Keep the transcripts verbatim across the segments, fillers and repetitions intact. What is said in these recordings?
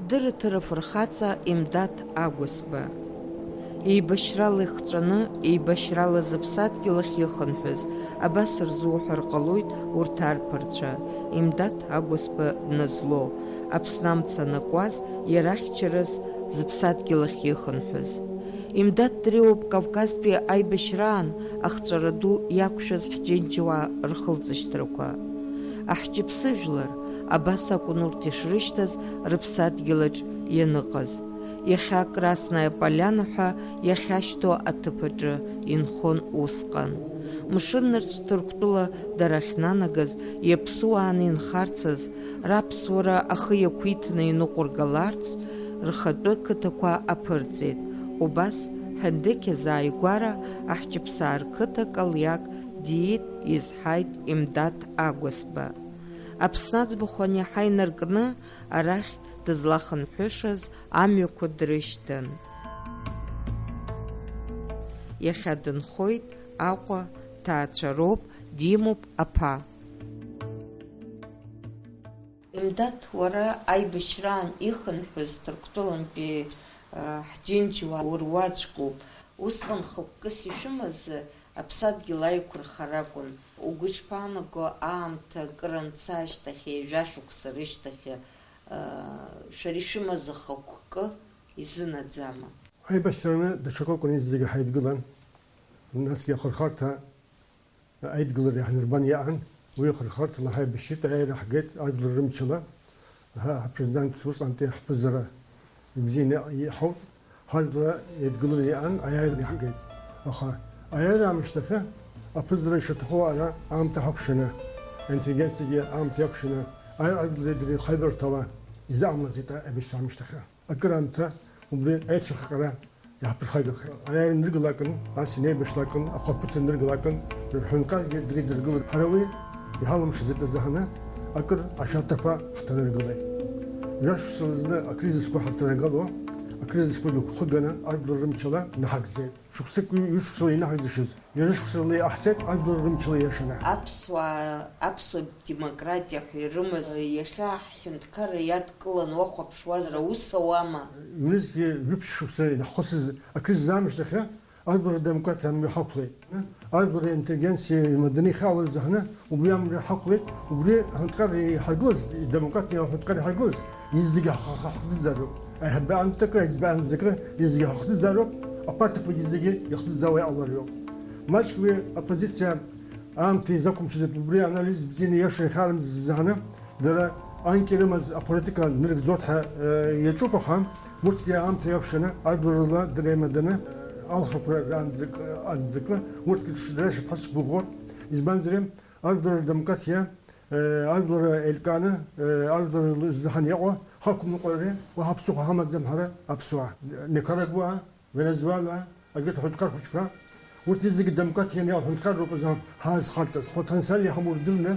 Дырраҭара афырхаҵа Имдаҭ Агәасба. Еибашьрала ихҵәаны, еибашьрала зыԥсадгьыл ахь ихынҳәыз, абас рзуҳәар ҟалоит урҭ арԥарцәа, Имдаҭ Агәасба дназло, Аԥсны амца анакуаз, иара ахьчараз зыԥсадгьыл ахь ихынҳәыз. Имдаҭ дреиуоуп Кавказтәи аибашьраан ахҵәара ду иақәшәаз ҳџьынџьуаа рхылҵышьҭрақәа. Аҳҷыԥсыжәлар, абас акәын урҭ ишрышьҭаз рыԥсадгьылаҿ ианыҟаз. Иахьа Красная Поляна ҳәа иахьашьҭоу аҭыԥ аҿы инхон усҟан. Мшыннырцә Ҭырқәтәыла дара ахьнанагаз, иаԥсуааны инхарцаз, раԥсуара ахы иақәиҭны иныҟәыргаларц, рхатәы қыҭақәа аԥырҵеит. Убас, ҳендеқь азааигәара, аҳҷыԥсаа рқыҭа Калиак диит, изҳаит Имдаҭ Агәасба. Аԥсны аӡбахә аниаҳа инаркны, арахь дызлахынҳәышаз амҩақәа дрышьҭан. Иахьа дынхоит Аҟәа, ҭаацәа роуп, димоуп аԥа. Имдаҭ, уара аибашьраан ихынҳәыз Ҭырқәтәылантәи, а, ҳџьынџьуаа уруаӡәкуп. Усҟан хықәкыс ишәымаз аԥсадгьыл аиқәырхара акәын. Угәы ишԥаанаго, аамҭа акыр анца ашьҭахь, ҩажәа шықәса рышьҭахь, а, шәара ишәымаз ахықәкы изынаӡама? Аибашьрааны даҽакы акәын, зегьы ҳаидгылан. Насгьы ахырхарҭа аидгылара иаҳнарбан иаан, уи ахырхарҭала ҳаибашьит, аиааира ҳгеит ажәлар рымчала. Ҳа, ҳапрезидент усҟантәи ҳԥызара ибзианы иаҳауп, ҳажәлар еидгыланы иаан, аиааира иаҳгеит. Аха аиааира аамышьҭахьы аԥызара ишаҭаху ара аамҭа ҳақәшәаны, аинтеллигенциагьы аамҭа иақәшәаны, аи-, ажәлар еидара ихаибарҭала изаамлаӡеит аибашьра аамышьҭахьы. Акыраамҭа убри аицәыхҟьара иаҳԥырхагахеит. Аиааира ныргылакын, ас инеибашьлакын, ахақәиҭра ныргылакын, рҳәынҭқаргьы дреидыргылеит. Ҳара уи иҳалымшаӡеит азыҳәаны, акыр ашәарҭақәа ҳҭанаргылеит. Жәашықәсала зны акризисқәа ҳарҭанагало, акризисқәагьы гәхыганы ажәлар рымчала наҳагӡеит. Шықәсык ҩышықәсала инаҳагӡашаз, ҩажәа шықәсала иҟаҳҵеит, ажәлар рымчала иашаны. Аԥсуаа, аԥсуа демократиа ҳәа ирымаз, иахьа ҳҳәынҭқарра иадкыланы уахәаԥшуазар, аус ауама? Ҩнызқьи ҩаԥшь шықәса ианаҳхысыз акризис аамышьҭахь, ажәлар рдемократиа амҩа ҳақәлеит. Ажәлар ринтеллигенциа имаданы ихьаалаз азыҳәаны убри амҩа ҳақәлеит, убри аҳәынҭқарра иҳаргылаз, идемократиа аҳәынҭқарра иҳаргылаз, изегьы ҳхы-, ҳхы-, ҳхыӡӡароуп. Аиҳабы аамҭакы, аиҵбы аамҭакы, изегьы ҳхыӡӡароуп, апартиақәагьы зегьы ихыӡӡауа иҟалароуп. Маҷк уи аппозициа аамҭа изақәымшәаӡеит, убри анализ бзианы иашаны ихьарымӡаз азыҳәаны, дара анкьа ирымаз аполитика ныргӡоит ҳәа, э, иаҿуп, аха урҭгьы аамҭа иақәшәаны, ажәлар рыла дара имаданы, э, алхрақәа раанӡак-, анӡакы, урҭгьы дшыдара шьапҳәа сгәыӷуеит. Избанзар, ажәлар рдемократиа, э, ажәлар еилкааны, э, ажәлар рзыҳәан иҟоу ҳақәныҟәареи уаҳа ԥсыхәа ҳамаӡам ҳара аԥсуаа. Никарагуа, Венезуела, агьырҭ аҳәынҭқар хәыҷқәа, урҭ зегьы демократианы иҟоу аҳәынҭқарроуп азы ҳазхарҵаз. Ҳпотенциал иҳамоу рдырны,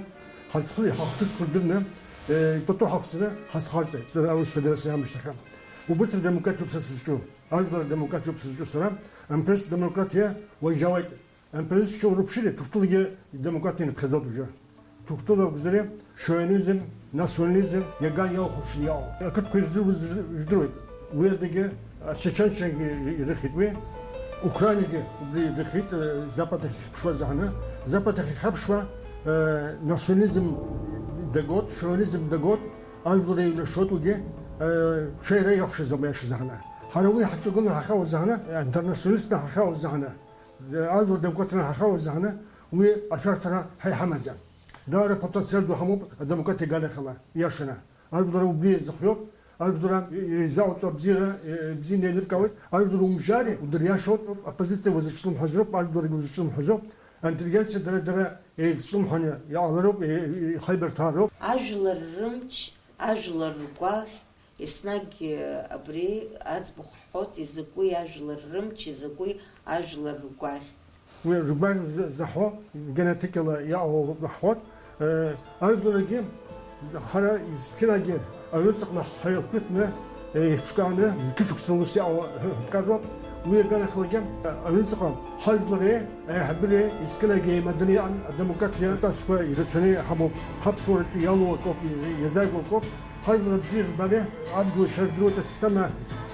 ҳазхы-, ҳахҭысқәа рдырны, э, ипату ҳақәҵаны ҳазхарҵеит. Аурыс Федерациа аамышьҭахьы. Убырҭ рдемократиоуп са сызҿу. Ажәлар рдемократиоуп сызҿу сара. Ампрес демократиа уажьауеит. Ампрес шьоурыԥшыри, Ҭырқәтәылагьы идемократиа иныԥхьаӡоит уажәы. Ҭырқәтәыла акәзари, шовинизм, национализм иаган иалхәаԥшны иҟоуп. Ақырҭқәа ирзыруз жәдыруеит. Уи адагьы ачачанцәагьы ирыхьит уи. Украинагьы убри ирыхьит, э, Запад ахь ихьыԥшуа азыҳәаны. Запад ахь ихьаԥшуа, э, национализм дагоит, шовинизм дагоит, ажәлар еиҩнашоит уигьы, э, шәара иахәшәаӡом аиаша азыҳәаны. Ҳара уи ҳаҿагыланы ҳахьаауа азыҳәаны, интернационалистны ҳахьаауа азыҳәаны. Ажәлар демократианы ҳахьаауа азыҳәаны уи ашәарҭара ҳа иҳамаӡам. Даара апотенциал ду ҳамоуп адемократиа аганахьала, иашаны. Ажәлар убри иазыхиоуп, ажәлар ирзаауҵо абзиара, е, бзианы еилыркаауеит, ажәлар умжьари, удыриашоит, оппозициа узыҿлымҳазароуп, ажәларгьы узыҿлымҳазоуп, аинтеллигенциа дара-дара еизҿлымҳаны иҟалароуп, е, е, ихаибарҭәаароуп. Ажәлар рымч, ажәлар ргәаӷь, Еснагь абри аӡбахә ҳҳәоит, изакәи ажәлар рымч, изакәи ажәлар ргәаӷь. Уи ргәаӷь з-, заҳо, генетикала иаауа ҳҳәоит. Э, ажәларагьы ҳара есқьынагьы аҩныҵҟала ҳхы еиқәиҭны, еиҿкааны, зқьышықәса ус иаауа ҳәынҭқарроуп. Уи аганахьлагьы аҩныҵҟа ҳажәлари аиҳабыреи есқьынагьы еимаданы иҟан, адемократиа аҵасқәа ирацәаны иҳамоуп, ҳаԥсуараҿы иалоу акоуп, иазааигәоу акоуп. Ажәлар абзиа рбареи адгьыл шьардыруеит асистема,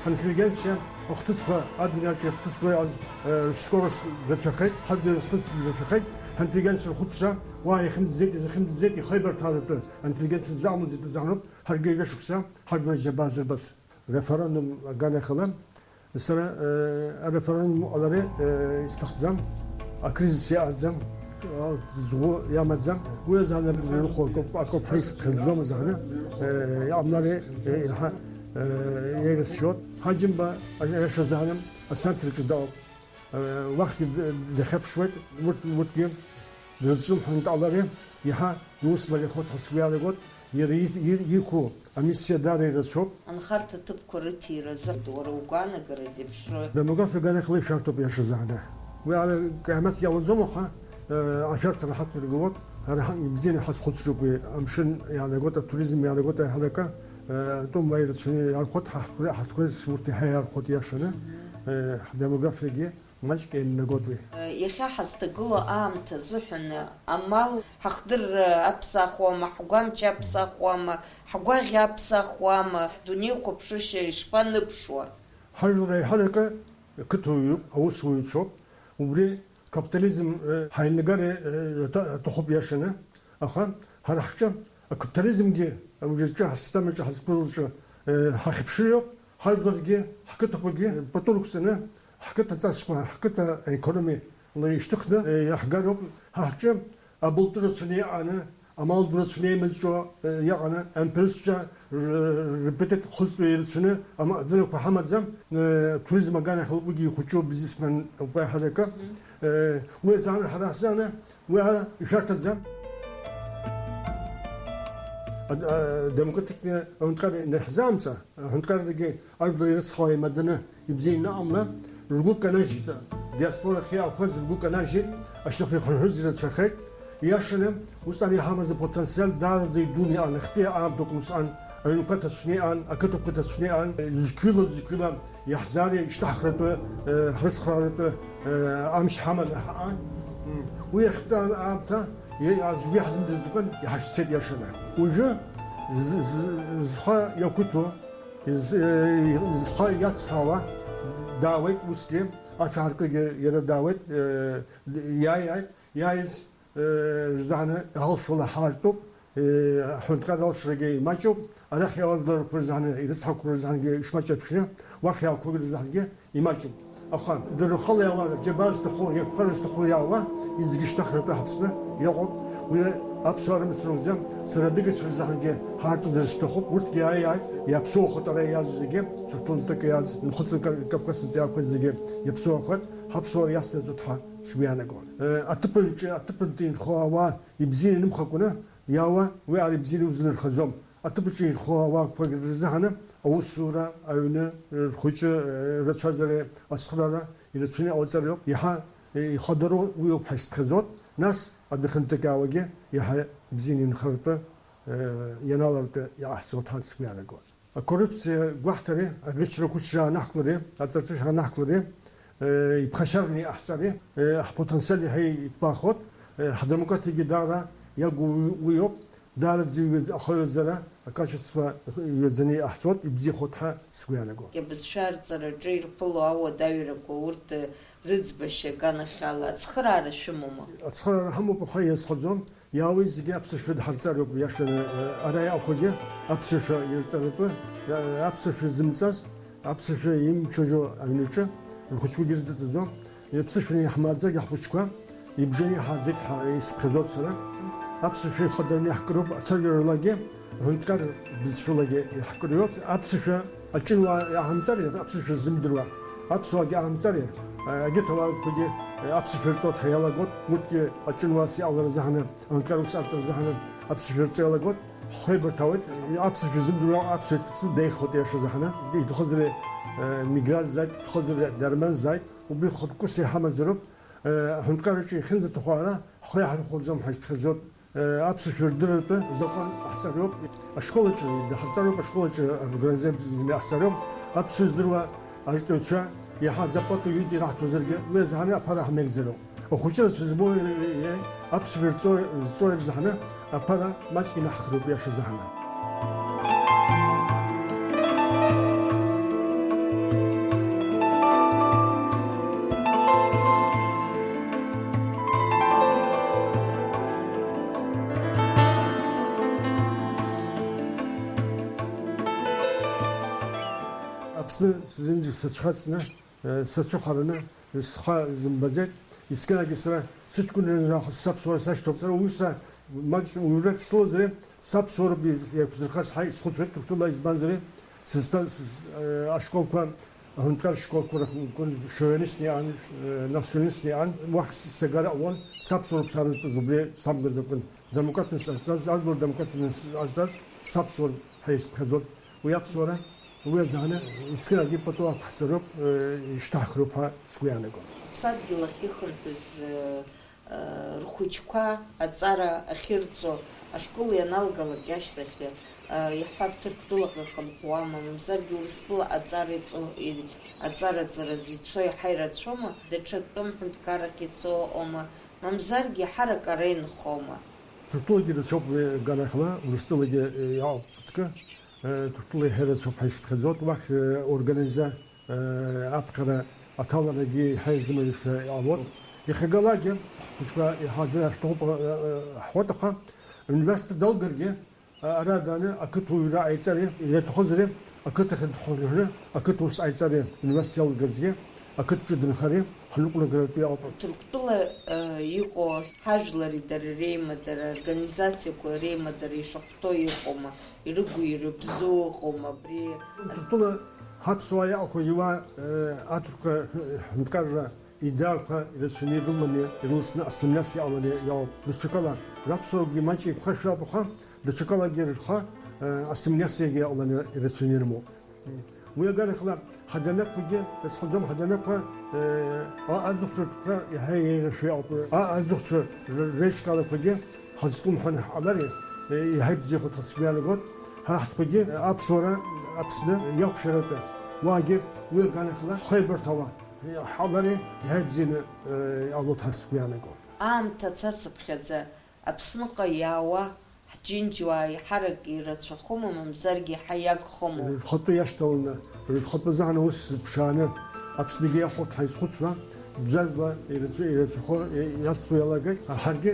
ҳинтеллигенциа ахҭысқәа, адунеи аҿы ихҭысқәа иааз, э, рскорост рацәахеит, ҳадгьыл рыхҭыс рацәахеит, ҳинтеллигенциа рхәыцра уа иахьымӡеит, изахьымӡеит, ихеибарҭәаратәы аинтеллигенциа ззаҟамлаз иҭазаароуп, ҳаргьы ҩашықәса ҳажәлар џьабаа зырбаз. Референдум аганахьала, сара, э, ареферендум ҟалареи, э, исҭахӡам, акризис иаҟаӡам, а, згәы иамаӡам. Уи азы ана ирыхәо акоуп, акоуп ҳәа исхьӡомызт ҳәа, э, иҟамлари, э, иаҳа, э, еиӷьасшьоит. Ҳаџьымба, аиаша азы ҳәа, ацентр аҿы дыҟоуп. Э, уахьгьы д-, дахьаԥшуеит, урҭ, урҭгьы дрызҿлымҳан дҟалари, иаҳа иус мариахоит ҳәа сгәы иаанагоит, иара и-, и-, иқәу амиссиа даара ирацәоуп. Анхарҭа ҭыԥқәа рыҭира азы уара угәаанагара зеиԥшрои? Демографиа аганахьала ишәарҭоуп иашазааны. Уи ара каимаҭ иалаӡом, аха, э, ашәарҭара ҳақәиргылоит, ара ҳа-, ибзианы ҳазхәыцроуп уи амшын иаанагоит, атуризм иаанагоит аиҳаракы, э, атәым уа ирацәаны иархәоит, ҳа ҳтури-, ҳтуристс урҭ иаҳа иархәоит иашаны, э, ҳдемографиагьы маҷк еимнагоит уи. Иахьа ҳазҭагылоу аамҭа азыҳәан амал ҳахдырра аԥсахуама, ҳгәамч аԥсахуама, ҳгәаӷь аԥсахуама, ҳдунеихәаԥшышьа ишԥаныԥшуа? Ҳажәлар аиҳаракы қыҭауаҩуп, аусуҩцәоуп. Убри капитализм, э, ҳаинагара, э, аҭа-, аҭахуп иашаны. Аха ҳара ҳҿы акапитализмгьы, уажәы аҿы ҳасистемаҿы ҳазқәылҵо, э, ҳахьыԥшыроуп, ҳажәларгьы, ҳқыҭақәагьы пату рықәҵаны, ҳқыҭа ҵасқәа, ҳқыҭа аекономика ишьҭыхны, э, иаҳгароуп. Ҳа ҳҿы абылтәы рацәаны иҟаны, амал ду рацәаны еимызҵәо, э, иҟаны, ампылсцәа р-, р-, рпатеҭ хызтәу ирацәаны, ама-, адыррақәа ҳамаӡам, э, туризм аганахьала уигьы ихәыҷу бизнесмен ауп аиҳаракы. Мгм. Э, уи азы ҳара ҳзы Уи ара ишәарҭаӡам. Ад-, а, демократикны аҳәынҭқарра ианаҳзаамҵа, аҳәынҭқаррагьы ажәлар ирыцҳауа имаданы ибзианы иҟамла, ргәы канажьит, диаспорахь иаақәаз ргәы канажьит, ашьҭахь ихынҳәыз ирацәахеит. Ииашаны, усҟан иҳамаз апотенциал даараӡа идун иҟан, ахьтәи аамҭақәа усҟан. Аҩнқәа ҭацәны иҟан, ақыҭақәа ҭацәны иҟан, зқьҩыла, зқьҩыла иаҳзаари ишьҭаҳхратәы, э, ҳрыцхрааратәы, э, амч ҳаманы ҳаҟан. М, уи иахьӡан аамҭа, иа-, аӡәгьы иаҳзымдырӡакәан, иҳашәцеит иашаны. Уажәы з-, з-, зхы иақәиҭу, з-, э, зхы иацхраауа даауеит усгьы, ашәаҳаркыргьы иара даауеит, э, иааиааит, иааиз, э, рзаҳаны иҳалшо ла ҳаартуп. Аҳәынҭқар алшарагьы имаҷуп, арахь иалагыларақәа рзаҳаны, ирыцҳақәа рзаҳангьы ишмаҷу еиԥшны, уахь иаақәгыларақәа рзаҳангьы имаҷуп. Аха дара рхала иаауа, џьабаа зҭаху, иақәԥара зҭаху иаауа, зегьы шьҭыхратәы ҳаԥсны иҟоуп. Уи аԥсуаа рымацара ракәӡам, сара адыгацәа рзаҳангьы ҳаарҵаӡара сҭахуп. Урҭгьы ааиааит, иаԥсуахоит ара иааз зегьы, Ҭырқәтәылантәык иааз, нхыҵ Кавказынтә иаақәаз зегьы иаԥсуахоит, ҳаԥсуара иацнаҵоит ҳәа сгәы иаанагон. Э, аҭыԥанҿы, аҭыԥантәи инхо ауаа ибзианы инымхакәаны, Иаауа, уи ара ибзианы иузлырхаӡом. Аҭыԥаҿы ирхоу ауаақәагьы рзыҳәаны аусура, аҩны, рхәыҷы, э, рацәазареи ацхыраара ирацәаны иҟауҵароуп. Иаҳа, э, ихадароу уиоуп ҳәа исԥхьаӡоит. Нас адәахьынтәаауагьы иаҳа ибзианы инхаратәы, э, ианалартәы иҟаҳҵоит ҳәа сгәы иаанагоит. Акоррупциа гәаҳҭари, аӷьычра-қәыцәра анаҳклари, аҵарҵәышра анаҳклари, э, иԥхашьараны иҟаҳҵари, э, ҳпотенциал иаҳа иҭбаахоит, э, ҳдемократиагьы даара иагу уи, уиоуп, даараӡа иҩаӡ-, ахаҩаӡара, акачество иҩаӡаны иҟаҳҵоит, ибзиахоит ҳәа сгәы иаанагоит. Абызшәа арҵараҿы ирԥыло ауадаҩрақәа урҭ, э, рыӡбашьа аганахьала ацхыраара шәымоума? Ацхыраара ҳамоуп, аха иазхаӡом. Иаауеит зегьы аԥсышәа дҳарҵароуп, иашаны, э, ара иҟақәагьы аԥсышәа ирҵаратәы, э, аԥсышәа зымҵаз, аԥсышәа имчужьо аҩнаҿы, рхәыҷқәагьы рзыҵаӡом. Иԥсышәаны иаҳмааӡагь аҳхәыҷқәа, ибжаны иҳааӡеит ҳәа исыԥхьаӡоит сара. Аԥсышәа ихадараны иаҳкыроуп ацәажәаралагьы, аҳәынҭқар бызшәалагьы иаҳкыроуп. Аԥсышәа аҷынуаа иаҳамҵар, аԥсышәа ззымдыруа аԥсуаагьы аҳамҵар, егьырҭ ауаақәагьы аԥсышәа рҵоит ҳәа иалагоит, урҭгьы аҷынуаас иҟалара азыҳәаны, аҳәынҭқар ус аҵара азыҳәаны аԥсышәа рҵо иалагоит, ҳхеибарҭәаауеит, аԥсышәа ззымдыруа аԥсуа иҭкцы деихоит иашаз аҳаны, иҭахызар, э, Миград зааит, иҭахызар Дарман зааит, убри хатә курс иҳамазароуп, э, аҳәынҭқарраҿы иахьынӡаҭаху ара, ҳхы иаҳархәаӡом, ҳаицәхьаӡоит. Аԥсышәа рдырратәы азакәан ҟаҳҵароуп, ашколаҿы даҳарҵароуп, ашколаҿы апрограммизациа ҟаҳҵароуп, аԥсуа здыруа арҵаҩцәа иаҳа азапату иҩнтә ираҳҭозаргьы, уи азыҳәаны аԥара ҳмеигӡароуп. Ахәыҷы рацәа змоу, аԥсышәа рҵо-, зҵо ирзаҳаны аԥара маҷк инаҳхроуп, иаша заҳаны. Сны зынӡа сыцәхаҵны, э, сацәыхараны, схы зымбаӡеит. Есқьынагьы сара сыҷкәынра нахыс саԥсуара сашьҭоуп. Сара уҩыза маҷк уҩрак сылазар, саԥсуароуп еиқәзырхаз ҳәа исхәыцуеит Ҭырқәтәыла, избанзар, сызҭа-, сыз-, э, ашколқәа, аҳәынҭқар школқәа рахь шовинистны иҟан, э, националистны иҟан, уахь сагара ауан, саԥсуароуп санызтәыз, убри самгаӡакәын. Демократны сҟазҵаз, ажәлар демократны сҟазҵаз, саԥсуароуп ҳәа исыԥхьаӡоит. Уи аԥсуара, уи азааны, есқьынагьы пату ақәҳҵароуп, э, ишьҭаҳхроуп ҳәа сгәы иаанагон. Ԥсадгьыл ахьыхынҳәыз, э, э, рхәыҷқәа аҵара ахьырҵо, ашкол ианалгалак ашьҭахь, э, иаҳҳәап, Ҭырқәтәылаҟа ихынҳәуама, мамзаргьы Урыстәыла аҵара иҵо-, и-, аҵараҵаразы ицо иаҳа ирацәоума, даҽа тәым ҳәынҭқаррахь ицо ыҟоума, мамзаргьы ҳарак ара инхома? Ҭырқәтәылагьы рацәоуп уи аганахьала, Урыстәылагьы, э, иаауп ԥыҭкы. Э, Ҭырқәтәыла иаҳа ирацәоуп ҳәа исыԥхьаӡоит. Уахь, э, организа-, э, аԥхьара аҭаларагьы иаҳа ирзымаҩышәа иҟалоит. Иахьагалагьы ҳхәыҷқәа иҳаӡара шәҭахуп, э, э, ҳҳәоит, аха аҩныварситет далгаргьы, а, ара дааны ақыҭа уҩра ҟаиҵари, иаҭахызари, ақыҭахь дхынҳәны ақыҭа ус ҟаиҵари, университет иалгазгьы, ақыҭаҿы дынхари, ҳныҟәнагаратәы иҟоуп. Ҭырқәтәыла, э, иҟоу ҳажәлари дареи реимадара, организациақәа реимадара ишахәҭоу иҟоума, ирыгу-ирыбзоу ыҟоума абри? Ҭырқәтәыла ҳаԥсуаа иаҟақәоу иуаа, э, аҭырқәа, э, ҳәынҭқарра идеалқәа ирацәаны ирыланы, ирылсны ассимилиациа иҟаланы иоуп. Даҽакала, раԥсуаагьы маҷ еиқәхашәап, аха даҽакалагьы рхы, э, ассимилиациагьы иҟаланы ирацәаны ирымоуп. Уи аганахьала ҳадырнақәагьы, рызхаӡом ҳадырнақәа, э, а-, аӡахәцәа ртәқәа иаҳа еиӷьашәа иҟоуп. А-, аӡахәцәа р-, реиҿкаалақәагьы ҳазҿлымҳаны ҳҟалар, э, иаҳа ибзиахоит ҳәа сгәы иаанагоит. Ҳара ҳтәқәагьы аԥсуара Аԥсны иақәшәаратәы уаагьы уи аганахьала ҳхеибарҭәауа ҳҟалар иаҳа ибзианы, э, иҟалоит ҳәа сгәы иаанагоит. Аамҭа цацыԥхьаӡа Аԥсныҟа иаауа ҳџьынџьуаа еиҳарак ирацәахома, мамзаргьы еиҳа иагхома? Рхатәы иашьҭаланы, рхатәы азыҳәан аус зыԥшааны, Аԥсныгьы иахәоит ҳәа изхәыцуа, бзазла ирацәа-, ирацәахо, иацло иалагеит. Ҳаргьы,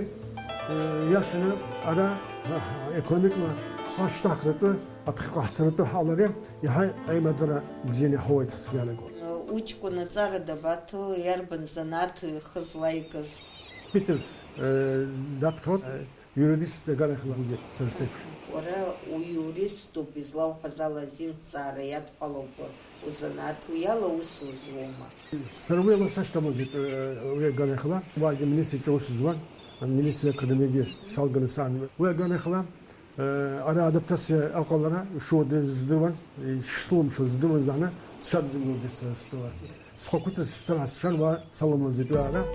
э, иашаны ара, э, економикла ҳхы ашьҭнахратәы, аԥхьаҟа ҳцаратәы ҳҟалареи иаҳа аимадара бзианы иаҳауеит ҳәа сгәы иаанагоит. Уҷкәын аҵара дабаҭо, иарбан занааҭу ихы злаигаз? Питерс, э, даԥхьоит, э, Юрист аганахьала уигьы сара сеиԥш. Уара уиуриступ, излауҳәаз ала азин ҭҵаара иадҳәалоуп узанааҭ, уи ала аус узуоума? Сара уи ала сашьҭамлаӡеит, э, уи аганахьала. Уаагьы амилициаҿы аус зуан, амилициа академиагьы салганы саан. Уи аганахьала, э, ара адаптациа аҟалара ишуа здыруан, ишсылымшоз здыруан заны, сҽадызымгылаӡеит сара стәала. Схақәиҭра сцан, сшан уа саламлаӡеит уи аара.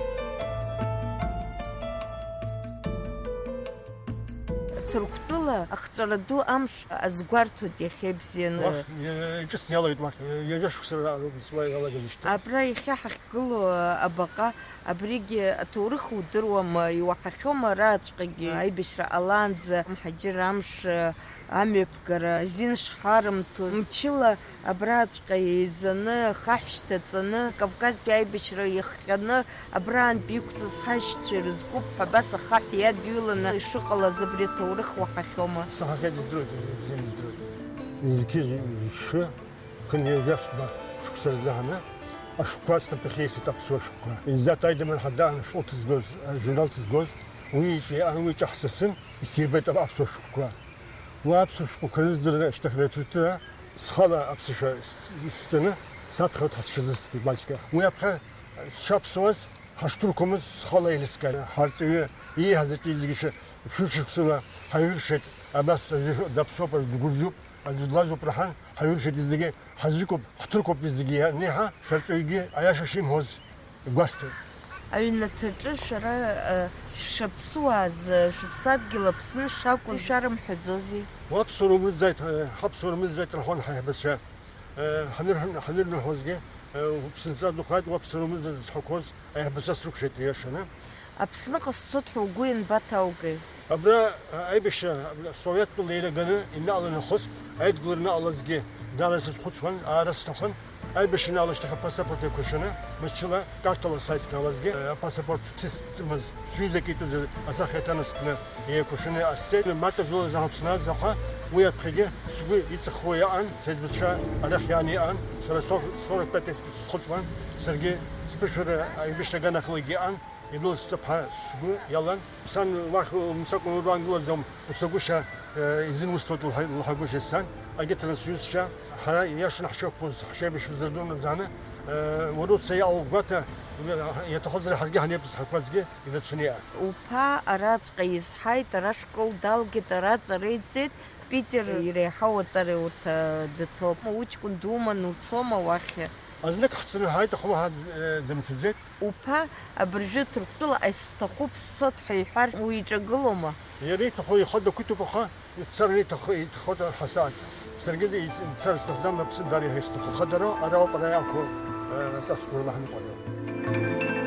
Ҭырқәтәыла ахҵәара ду амш азгәарҭоит иахьа ибзианы. Уахь, е, ҿыцны иалоит уахь, е, ҩажәа шықәса роуп уа иалагазшьҭоу. Абра иахьа ҳахьгылоу абаҟа, абригьы аҭоурых удыруама, иуаҳахьоума араҵәҟьагьы, аибашьра ҟалаанӡа, мҳаџьыр амш, амҩаԥгара азин шҳарымҭоз, мчыла абраҵәҟьа еизаны, ахаҳә шьҭаҵаны, Кавказтәи аибашьра иахҟьаны, абраантәи иқәҵыз ҳашьцәа ирызкуп ҳәа, абас ахаҳә иадҩыланы ишыҟалаз абри аҭоурых уаҳахьоума? Саҳахьеит, издыруеит, ибзианы издыруеит. Зқьи жәшәы, хынҩажәа ԥшьба шықәса рзы ҳаны, ашәҟәқәа снапахьы исит, аԥсуа шәҟәқәа. Иззаҭ Аидамыр Ҳадаан ашәҟәы ҭызгоз, ажурнал ҭызгоз, уи иҿы иаан, уи иҿаҳсасын, исирбеит аԥсуа шәҟәқәа. Уа аԥсуа шәҟәқәа рыздырра, ашьҭыхра, аҭырҭыра, схала аԥсышәа с-, сҵаны, саԥхьоит ҳазшазыскит маҷк. Уи аԥхьа сшаԥсуаз, ҳашҭырқәамыз схала еилыскааит. Ҳарҵаҩы ииҳәаз аҿы зегьы шәы-, шәышықәсала ҳаиҩыршеит, абас аӡәы даԥсоуп, аӡә дгәырҩоуп, аӡәы длажәуп раҳан, ҳаиҩыршеит зегьы. Ҳазҩыкуп, ҳҭырқәоуп зегьы ианиҳәа, шәарҵаҩгьы аиаша шимҳәоз игәасҭоит. Аҩнаҭаҿы шәара, э, шәшаԥсуааз, э, шәыԥсадгьыл Аԥсны шакәыз шәарымҳәаӡози? Уаԥсуара умыӡӡааит, э, ҳаԥсуара мыӡӡааит рҳәон ҳаиҳабацәа. Э, ҳанырҳәа-, ҳанырныҳәозгьы, э, уԥсынҵра духааит, уаԥсуара умыӡӡац зҳәақәоз аиҳабацәа срықәшәеит иашаны. Аԥсныҟа сцоит ҳәа угәы ианбаҭаугеи? Абра, а, аибашьра, абра асоветтәыла еилаганы инаҟала нахыс, аидгылара анаҟалазгьы даара сазхәыцуан, аара сҭахын. Аибашьра алашьҭахь апаспорт еиқәыршәаны, мчыла Қарҭала сааит сналазгьы, э, апаспорт сызҭамыз, сҩызак итәыз асахьа иҭанасны еиқәыршәаны ҟасҵеит. Март ажәла азы сназ заҟа, уи аԥхьагьы сгәы иҵыххуа иҟан, сеиҵбацәа арахь иааны иҟан, сара сорок пять схыҵуан, саргьы сԥышәара аибашьра аганахьлагьы иҟан. Идәылсцап ҳәа сгәы иалан. Сан уахь умцакәан уара уангылаӡом, уцагәышьа, э, изымусҭоит лҳа-, лҳагәышьа сан. Агьаҭаны сҩызцәа, ҳара ииашаны ҳшықәԥоз, ҳшеибашьуаз рдәылнаӡааны, э, уара уца иааугәаҭа, иаҭахызар ҳаргьы ҳанеиԥыз ҳақәазгьы ирацәаны иҟан. Уԥа араҵәҟьа изҳаит, ара школ далгеит, ара аҵара иҵеит, Питер иреиҳау аҵара урҭ, э, дҭоуп. Уҷкәын думан уцома уахь? Азнык ҳцаны ҳааит, аха уаҳа, э, дымцаӡеит. Уԥа абыржәы Ҭырқәтәылаҟа исҭахуп сцоит ҳәа иҳәар, уиҿагылома? Иара иҭаху ихы дақәиҭуп, аха дцараны иҭахы, иҭахоит ҳасааӡа. Саргьы дцар сҭахӡам, аԥсы даара иаҳа исҭахуп. Хадара ара ауп, ара иаақәу, э, аҵас гәырлаҳныҟәара.